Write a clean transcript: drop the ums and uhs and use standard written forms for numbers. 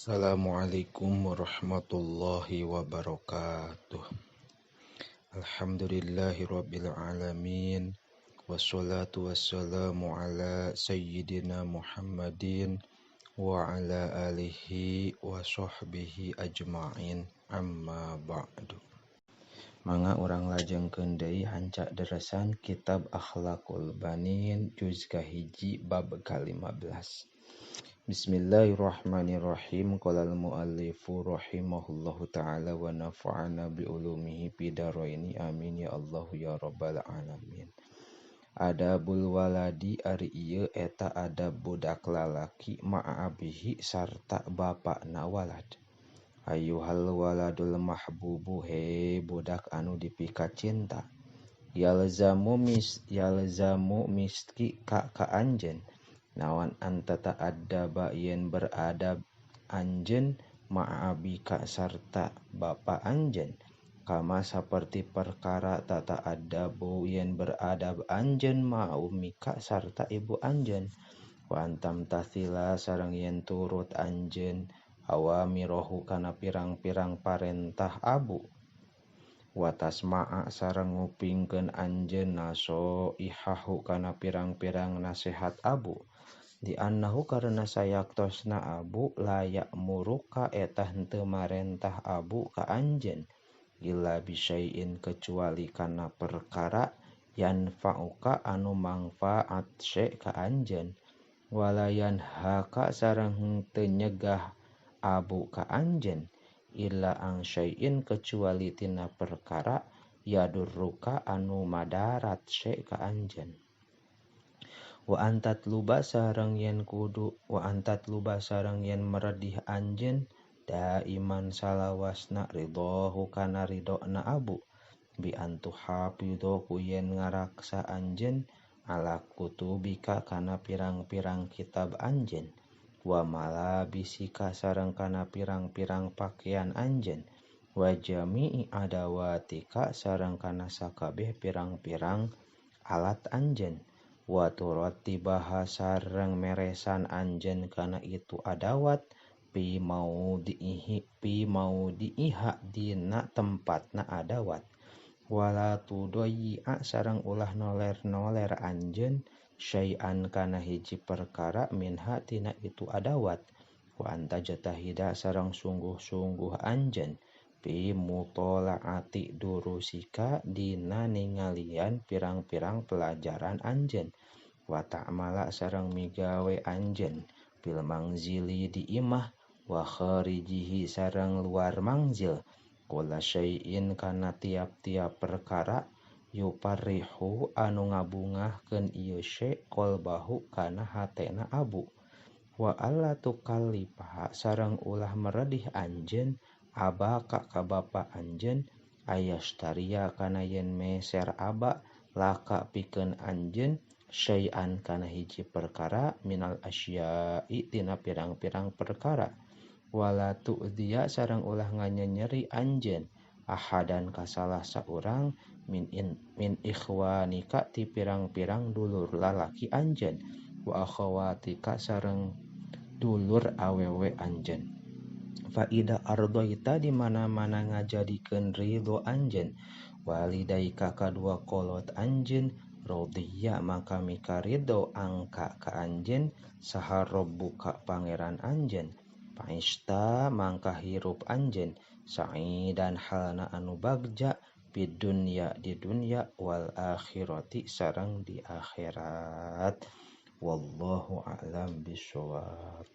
Assalamualaikum warahmatullahi wabarakatuh. Alhamdulillahirabbil alamin. Wassalatu wassalamu ala sayyidina Muhammadin wa ala alihi wa sahbihi ajma'in. Amma ba'du. Mangga urang lajengkeun deui hanca deresan kitab Akhlaqul Banin juz kahiji bab ka-15. Bismillahirrahmanirrahim. Qala al-muallifu rahimahullahu ta'ala wa nafa'ana bi ulumihi fidaraini amin ya Allah ya rabbal alamin. Adabul waladi ari ieu eta adab budak lalaki ma'a abihi sarta bapana walad. Ayuhal waladul mahbubu he budak anu dipikacinta. Yalzamu miski ka anjeun. Nawan anta ta'addaba yen beradab anjeun ma'abika sarta bapa anjeun kama saperti perkara tata'addabu yen beradab anjeun ma'umika sarta ibu anjeun wa antam tathila sareng yen turut anjeun awamirohu kana pirang-pirang parentah abu wa tasma'a sareng ngupingkeun anjeun nasoihahu kana pirang-pirang nasehat abu di annahu karena sayaktosna abu layak muruka eta henteu marentah abu ka anjeun illa bisyai'in kecuali kana perkara yanfa'uka anu mangfaat syai ka anjeun wala yanhaka sareng henteu nyegah abu ka anjeun illa ang syai'in kecuali tina perkara yadurruka anu madarat syai ka anjeun. Wa antat luba sareng yen kudu wa antat luba sareng yen meredih anjeun daiman salawasna ridhohu kana ridhona abu bi antu hafidho ku yen ngaraksa anjeun ala kutubika kana pirang-pirang kitab anjeun wa malabisika sareng kana pirang-pirang pakaian anjeun wa jami'i adawatika sareng kana sakabeh pirang-pirang alat anjeun wa turattibaha sareng meresan anjeun kana itu adawat pi maudi'iha dina tempatna adawat wala tudayyi'a sareng ulah noler-noler anjeun syai'an kana hiji perkara minha tina itu adawat wa anta jatahida sareng sungguh-sungguh anjeun pi mutola'ati durusika dina ningalian pirang-pirang pelajaran anjeun wa ta'mala sareng migawe anjeun fil mangzili di imah wa kharijihi sareng luar mangzil kula syai'in kana tiap-tiap perkara yuparrihu anu ngabungahkeun ieu syai qalbahu kana hatena abu wa alla tukallifa sareng ulah meredih anjeun abaka ka bapa anjeun ayastaria kana yen meser aba laka pikeun anjeun syai'an kana hiji perkara minal asya'i tina pirang-pirang perkara wala tu'dhiya sareng ulah nganyenyeri anjeun ahadan ka salah saurang min ikhwanika ti pirang-pirang dulur lalaki anjeun wa akhawatika sareng dulur awewe anjeun. Faida ardoita di mana-mana ngajadikeun ridho anjeun walidaika kadua kolot anjeun rodhiya maka mika ridho angka ka anjeun saha robbuka pangeran anjeun paista mangka hirup anjeun sa'idan halna anu bagja fid dunya di dunya wal akhirati sareng di akhirat. Wallahu a'lam bishawab.